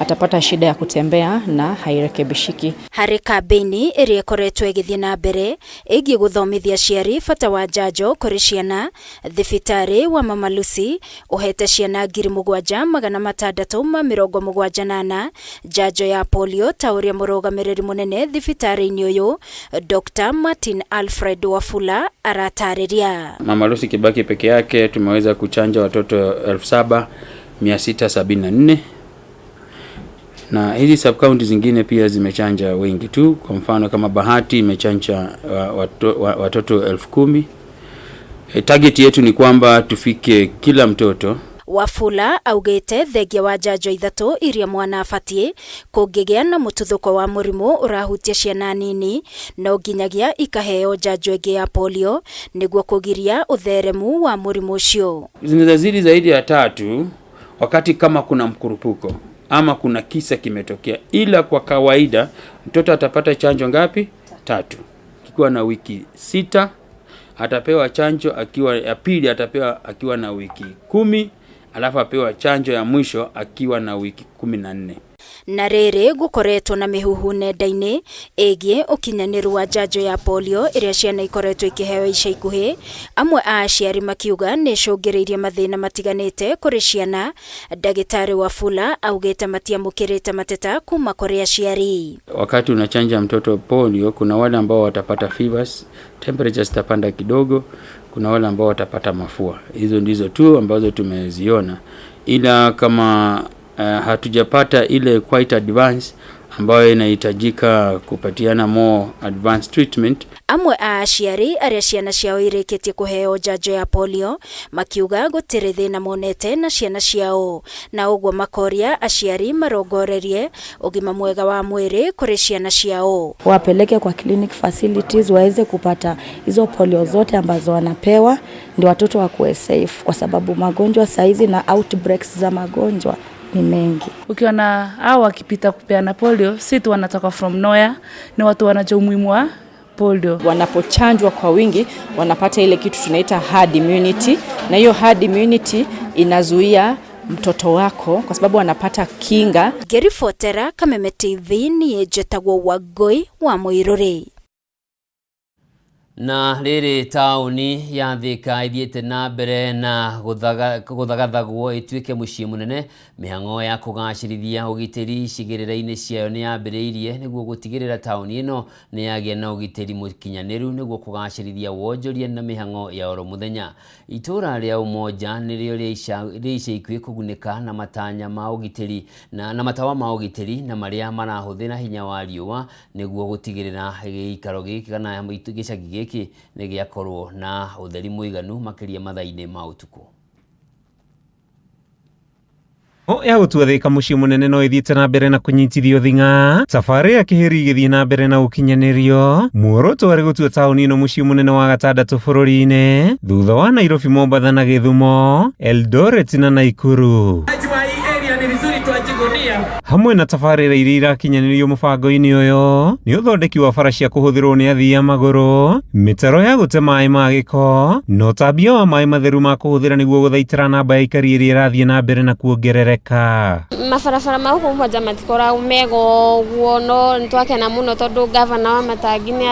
atapata shida ya kutembea na hairekebishiki. Harĩ kambĩini ĩrĩa ĩkoretwo ĩgĩthiĩ na mbere ĩgiĩ gũthomithia aciari bata wa njanjo kũrĩ ciana, thibitarĩ wa Mama Lucy ũhete ciana 7,674 njanjo ya polio ta ũrĩa mũrũgamĩrĩri mũnene thibitarĩ-inĩ ũyũ Dr. Martin Alfred Wafula aratarĩria. Mama Lucy Kibaki peke yake tumeweza kuchanja watoto 7,674. Na hizi sub county zingine pia zimechanja wengi tu. Kwa mfano kama Bahati imechanja watoto 10,000. Target yetu ni kwamba tufike kila mtoto. Wafula augĩte thengia wa njanjo ithatũ iria mwana abatiĩ kũngĩgĩa na mũtuthũko wa mũrimũ ũrahutia ciana nini no nginyagia ikaheo njanjo ĩngĩ ya polio nĩguo kũgiria ũtheremu wa mũrimũ ũcio. Zinaweza zaidi ya 3 wakati kama kuna mkurupuko ama kuna kisa kimetokea, ila kwa kawaida mtoto atapata chanjo ngapi? 3. Akiwa na wiki 6 atapewa chanjo, akiwa ya pili atapewa akiwa na wiki 10, alafu apewa chanjo ya mwisho akiwa na wiki 14. Na rĩrĩ gũkoretwo na mĩhuhu nenda-inĩ ĩgiĩ ũkinyanĩru wa njanjo ya polio ĩrĩa ciana ikoretwo ikĩheo ica ikuhĩ, amwe a aciari makiuga nĩ ĩcũngĩrĩirie mathĩna matiganĩte kũrĩ ciana. Ndagĩtarĩ Wafula augĩte matiamũkĩrĩte mateta kuma kũrĩ aciari. Wakati unachanja mtoto polio, kuna wale ambao watapata fevers, temperatures zitapanda kidogo, kuna wale ambao watapata mafua. Hizo ndizo tu ambazo tumeziona, ila kama hatujapata ile quite advance ambayo inahitajika kupatiana more advanced treatment. Amwe a aciari arĩa ciana ciao irĩkĩtie kũheo njanjo ya polio makiuga gũtirĩ thĩna monete na ciana ciao, na ũguo makoria aciari marongorerie ũgima mwega wa mwĩrĩ kũrĩ ciana ciao. Wapeleke kwa clinic facilities waweze kupata hizo polio zote ambazo wanapewa, ndio watoto wakuwe safe, kwa sababu magonjwa saizi na outbreaks za magonjwa ni mengi. Ukiona hao wakipita kupeana polio, si tu wanatoka from nowhere, ni watu wanajua umuhimu wa polio. Wanapochanjwa kwa wingi wanapata ile kitu tunaita herd immunity, na hiyo herd immunity inazuia mtoto wako kwa sababu anapata kinga. Ngĩribotera Kameme TV niĩ njĩtagwo Wangũi wa Mũirũrĩ. Na rĩrĩ taũni ya Thika ĩthiĩte na mbere na gũthagathagwo ĩtuĩke mũciĩ mũnene, mĩhang'o ya kũgacĩrithia ũgitĩri icigĩrĩra-inĩ ciayo nĩ yambĩrĩirie nĩguo gũtigĩrĩra taũni ĩno nĩ yagĩa na ũgitĩri mũkinyanĩru nĩguo kũgacĩrithia wonjoria na mĩhang'o ya oro mũthenya. Itũũra rĩa Umoja nĩrĩo rĩa ica ikuhĩ kũgunĩka na matanya ma ũgitĩri na matawa ma ũgitĩri na marĩa marahũthĩra hinya wa riũa nĩguo gũtigĩrĩra gĩikaro gĩkĩ kana gĩcagi gĩkĩ nĩ gĩakorwo na ũtheri mũiganu makĩria mathaa-inĩ ma ũtukũ. Ya gũtua Thika mũciĩ mũnene no ĩthiĩte na mbere na kũnyitithio thing'a, tabarĩra ya kĩhĩri ĩgĩthiĩ na mbere na gũkinyanĩrio, muoroto warĩ gũtua taũni ĩno mũciĩ mũnene wa gatandatũ bũrũri-inĩ thutha wa Nairobi, Mombatha na Gĩthumo, Eldoret na Naikuru. Hamwe na tabarĩra iria irakinyanĩrio mũbango-inĩ ũyũ nĩ ũthondeki wa bara cia kũhũthĩrwo nĩ athii a magũrũ, mĩtaro ya gũte maĩ ma gĩko na ũtambia wa maĩ matheru ma kũhũthĩra nĩguo gũthaitĩra namba ya aikari ĩrĩa ĩrathiĩ na mbere na kuongerereka. Mabarabara ma gũkũ Umoja matikoragwo mega ũguo, no nĩtwakena mũno tondũ gavana wa Matangi nĩ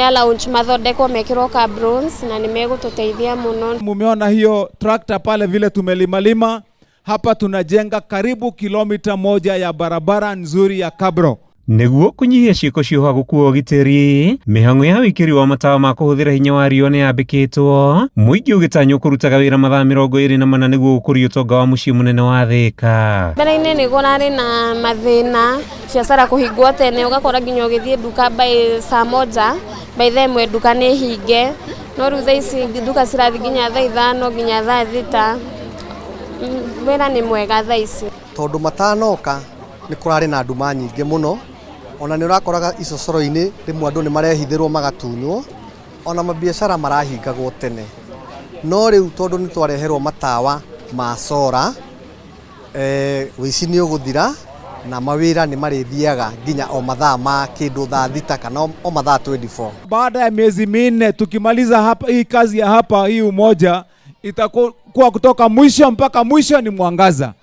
a launch mathondekwo mekĩrwo cabros na nĩ megũtũteithia mũno. Mumeona hiyo tractor pale vile tumelimalima. Hapa tunajenga karibu kilomita 1 ya barabara nzuri ya kabro. Nĩguo kũnyihia ciĩko cia ũhagũku wa ũgitĩri, mĩhang'o ya wĩkĩri wa matawa ma kũhũthĩra hinya wa riũa nĩ yambĩkĩtwo, mũingĩ ũgĩtanywo kũrutaga wĩra mathaa 24 nĩguo gũkũria ũtonga wa mũciĩ mũnene wa Thika. Mbere-inĩ nĩ kũrarĩ na mathĩna, biacara kũhingwo tene, ũgakora nginya ũgĩthiĩ nduka by saa moja, by thaa ĩmwe nduka nĩ hinge, no rĩu thaa ici nduka cirathiĩ nginya thaa 5 nginya thaa 6. Wĩra nĩ mwega thaa ici. Tondũ matanoka nĩ kũrarĩ na nduma nyingĩ mũno, ona nĩ ũrakoraga icocoro-inĩ rĩmwe andũ nĩ marehithĩrwo magatunywo, ona mabiacara marahingagwo tene. No rĩu tondũ nĩ twareherwo matawa ma sora, ũici nĩ ũgũthira na mawĩra nĩ marĩthiaga nginya o mathaa ma kĩndũ thaa 6 kana o mathaa 24. Baada ya miezi 4 tukimaliza hapa hii kazi ya hapa hii Umoja itakuwa kutoka mwisho mpaka mwisho ni mwangaza.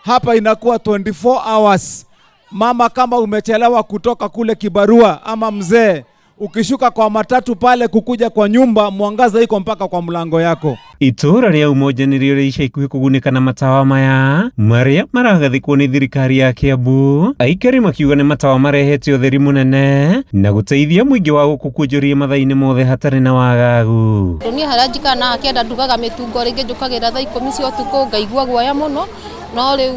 Hapa inakuwa 24 hours. Mama, kama umechelewa kutoka kule kibarua ama mzee, ukishuka kwa matatu pale kukuja kwa nyumba, mwangaza iko mpaka kwa mlango yako. Itũũra rĩa Umoja nĩrĩo rĩa ica ikuhĩ kũgunĩka na matawa maya marĩa maragathĩkwo nĩ thirikari ya Kiambu, aikari makiuga nĩ matawa marehete ũtheri mũnene na gũteithia mũingĩ wa gũkũ kuonjoria mathaa-inĩ mothe hatarĩ na wagagu. Niĩ harĩa njikaraga na kĩenda ndugaga mĩtungo rĩngĩ njũkagĩra thaa 10 cia ũtukũ ngaigua guoya mũno, no rĩu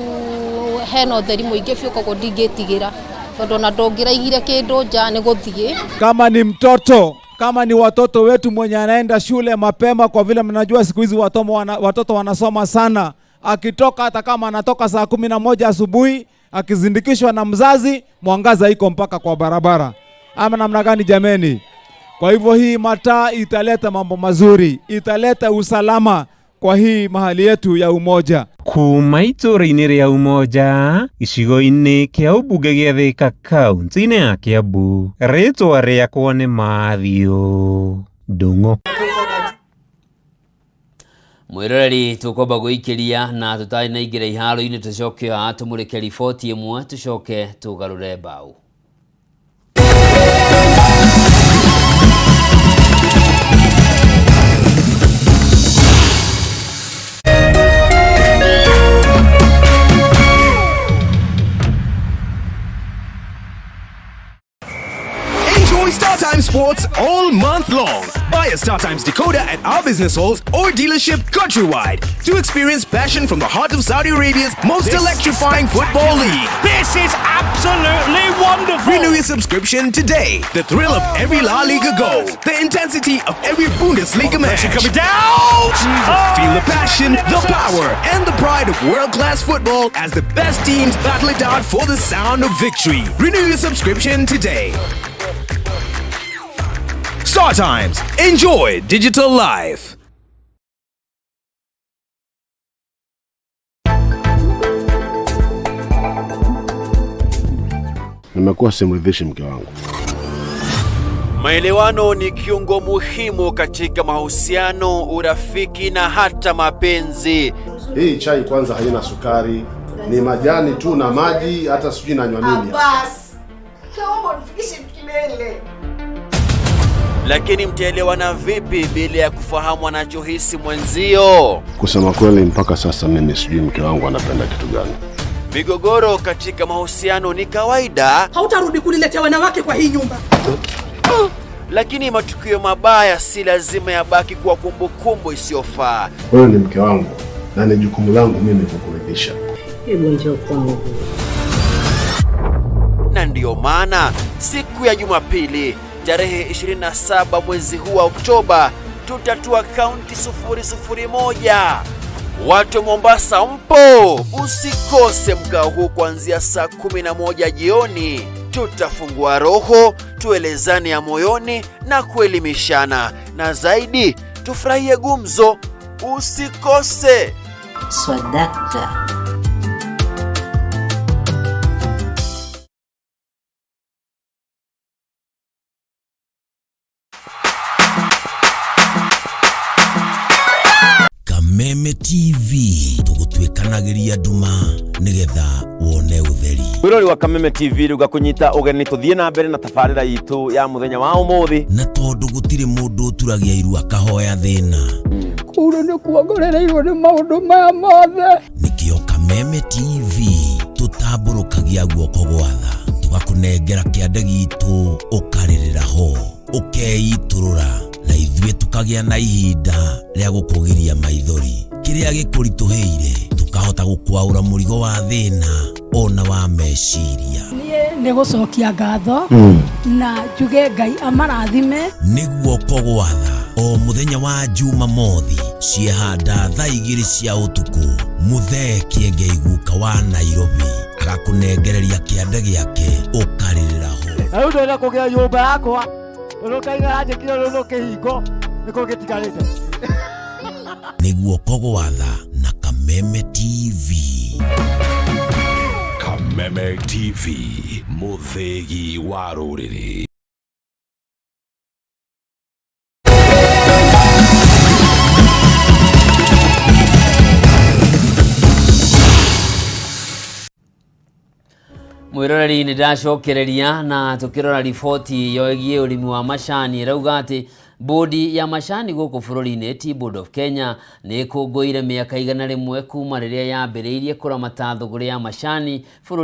hena ũtheri mũingĩ biũ koguo ndingĩtigĩra tondũ ona ndũngĩraigire kĩndũ nja nĩ gũthiĩ. Kama ni mtoto, kama ni watoto wetu mwenye anaenda shule mapema, kwa vile mnajua siku hizi watoto wanasoma sana, akitoka hata kama anatoka saa 11 asubuhi akizindikishwa na mzazi, mwangaza iko mpaka kwa barabara. Ama namna gani jameni? Kwa hivyo hii mataa italeta mambo mazuri, italeta usalama kwa hii mahali yetu ya Umoja. Kuma itũũra-inĩ rĩa Umoja gĩcigo-inĩ kĩa ũmbunge gĩa Thika kaunti-inĩ ya Kiambu, rĩtwa rĩakwa nĩ Mathiũ Ndung'u. Mwĩroreri tũkwamba gũikĩria na tũtarĩ na ingĩra iharo-inĩ tũcoke haha tũmũrĩke riboti ĩmwe tũcoke tũgarũre mbaũ. Enjoy StarTimes Sports all month long. Buy a StarTimes decoder at our business halls or dealership countrywide to experience passion from the heart of Saudi Arabia's most This electrifying football league. This is absolutely wonderful. Renew your subscription today. The thrill of every La Liga goal, the intensity of every Bundesliga match. Coming down. Feel the passion, the power, and the pride of world-class football as the best teams battle it out for the sound of victory. Renew your subscription today. Star Times. Enjoy digital life. Nimekuwa simridhishi mke wangu. Maelewano ni kiungo muhimu katika mahusiano, urafiki na hata mapenzi. Hii chai kwanza haina sukari, ni majani tu na maji, hata sijui nanywa nini. Bas, naomba unifikishe kilele. Lakini mtaelewana vipi bila ya kufahamu anachohisi mwenzio? Kusema kweli, mpaka sasa mimi sijui mke wangu anapenda kitu gani. Migogoro katika mahusiano ni kawaida, Hautarudi kuniletea wanawake kwa hii nyumba. lakini matukio mabaya si lazima yabaki kuwa kumbukumbu isiyofaa. Wewe ni mke wangu na ni jukumu langu mimi kukuridhisha. Hebu njoo kwangu. Na ndiyo maana siku ya Jumapili tarehe 27 mwezi huu wa Oktoba tutatua kaunti 001. Watu wa Mombasa mpo, usikose mkao huu kuanzia saa 11 jioni. Tutafungua roho, tuelezane ya moyoni na kuelimishana, na zaidi tufurahie gumzo. Usikose. Swadakta. Kameme TV tũgũtuĩkanagĩria nduma nĩgetha wone ũtheri. Mwirori wa Kameme TV rĩu ngakũnyita ũgeni tũthiĩ na mbere na tabarĩra itũ ya mũthenya wa ũmũthĩ. Na tondũ gũtirĩ mũndũ ũturagia iru akahoya thĩna, Kũu nĩ kuongorereirwo nĩ maũndũ maya mothe. nĩkĩo Kameme TV tũtambũrũkagia guoko gwa tha tũgakũnengera kĩande gitũ ũkarĩrĩra ho ũkeitũrũra na ithuĩ tũkagĩa na ihinda rĩa gũkũgiria maithori kĩrĩa gĩkũritũhĩire tũkahota gũkwaũra mũrigo wa thĩna ona wa meciria. Niĩ nĩ gũcokia ngatho na njuge Ngai amarathime. Nĩ guoko gwa tha o mũthenya wa Jumamothi ciehanda thaa 2 cia ũtukũ, Mũthee Kĩengei guka wa Nairobi agakũnengereria kĩande gĩake ũkarĩrĩra ho. Na rĩu ndĩrenda kũgĩa nyũmba yakwa tondũ kaiga yanjĩkire rũrũ kĩhingo nĩkĩo gĩtigarĩte. Nĩ guoko gwa tha na Kameme TV. Kameme TV, mũthĩgi wa rũrĩrĩ. Mwiroreri nĩ ndacokereria na tũkĩrora riboti yogiĩ ũrĩmi wa macani ĩrauga atĩ bodi ya macani gũkũ bũrũri-inĩ Tea Board of Kenya nĩ ĩkũngũĩire mĩaka 100 kuma rĩrĩa yambĩrĩirie kũramata thũgũrĩ ya macani bũrũri.